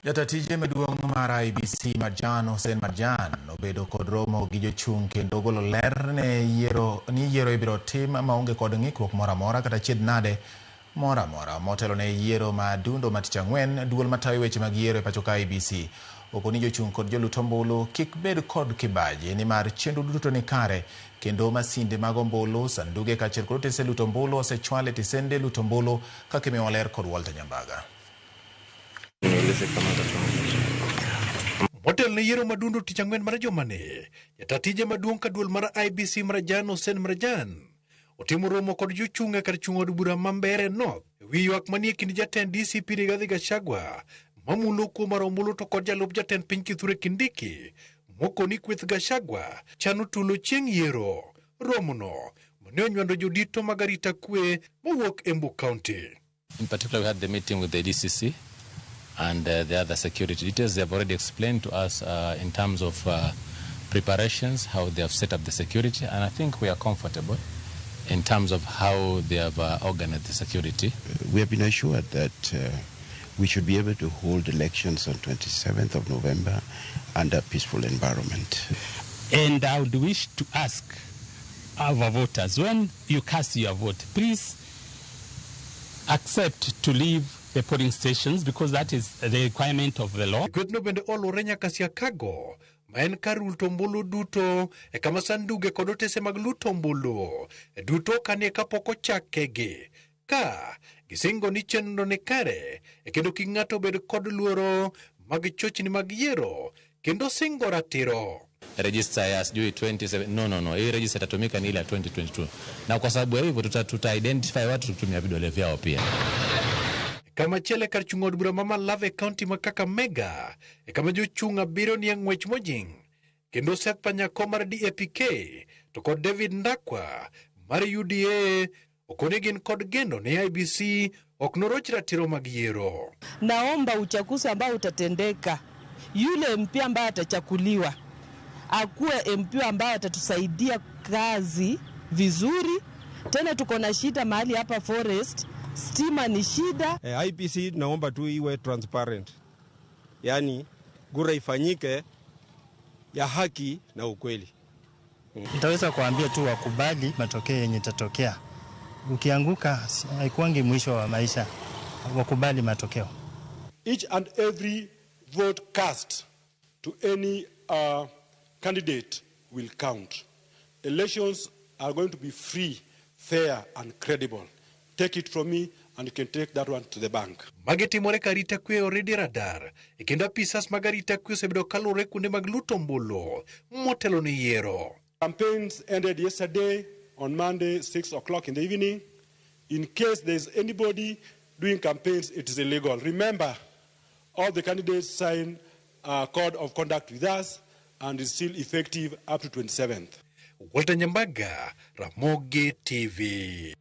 Jata tije maduong' mar IEBC Marjan Hussein Marjan obedo kod romo gi jochung' kendo golo ler ne yiero ni yiero ibiro tim maonge kod ng'ikruok moro amora kata chiedh nade moro amora. Motelo ne yiero ma dundo ma tich ang'wen, duol matayo weche mag yiero e pacho ka IEBC okoni jochung' kod jolut ombulu kik bed kod kibaji nimar chenro duto ni kare kendo masinde mag ombulu, sanduge kaachiel kod otese luto ombulu osechwal e tisende luto ombulu kaka imiyowa ler kod Walter Nyambaga. Motelo ne yiero madundo tich ang'wen mar jumani, jata tije maduong' ka duol mar IEBC Marjan Hussein Marjan otimo romo kod jochung' e kar chung' od bura ma Mbeere North e wi ywak manie kind jatend DCP Rigathi Gachagua mamulo kuo mar ombulu to kod jalup jatend piny Kithure Kindiki mokoni kweth Gachagua chano tulo chieng' yiero. Romono mane onywando jodito mag arita kwe mowuok Embu County. In particular, we had the meeting with the DCC and the other security details. They have already explained to us in terms of preparations, how they have set up the security, and I think we are comfortable in terms of how they have organized the security. We have been assured that we should be able to hold elections on 27th of November under a peaceful environment. And I would wish to ask our voters, when you cast your vote, please accept to leave the polling stations because that is the requirement of the law. Kwethno bende oluwore nyaka Siakago ma en kar luto ombulu duto e kama sanduge kod otese mag luto ombulu duto kanie kapok ochakegi ka gisingo ni chenro ni kare e kendo kik ng'ato bed kod luoro mag chochni mag yiero kendo singo ratiro. Register ya sijui 27, no, hii register itatumika ni ile ya 2022, na kwa sababu ya hivyo tuta identify watu tukitumia vidole vyao pia. Kamachielo e kar chung' od bura ma Malava e kaunti ma Kakamega e kama jochung' abiriyo nie ng'wech mojing' kendo Seth Panyako mar DAPK to kod David Ndakwa mar UDA okoni gin kod geno ni IEBC ok noroch ratiro mag yiero. Naomba uchaguzi ambao utatendeka, yule MP ambaye atachaguliwa akuwe MP ambaye atatusaidia kazi vizuri. Tena tuko na shida mahali hapa forest, stima ni shida. IEBC naomba tu iwe transparent, yaani kura ifanyike ya haki na ukweli. Nitaweza kuambia tu wakubali matokeo yenye itatokea. Ukianguka haikuangi mwisho wa maisha, wakubali matokeo. Each and every vote cast to any candidate will count. Elections are going to be free, fair and credible. Take it from me and you can take that one to the bank. Magi timore ka arita kwe oredi radar e kendo apisas mag arita kwe osebedo kaluwore kuonde mag luto ombulu motelo ne yiero. Campaigns ended yesterday on Monday, 6 o'clock in the evening. In case there is anybody doing campaigns, it is illegal. Remember, all the candidates sign a code of conduct with us and is still effective up to 27th. Walter Nyambaga, Ramogi TV.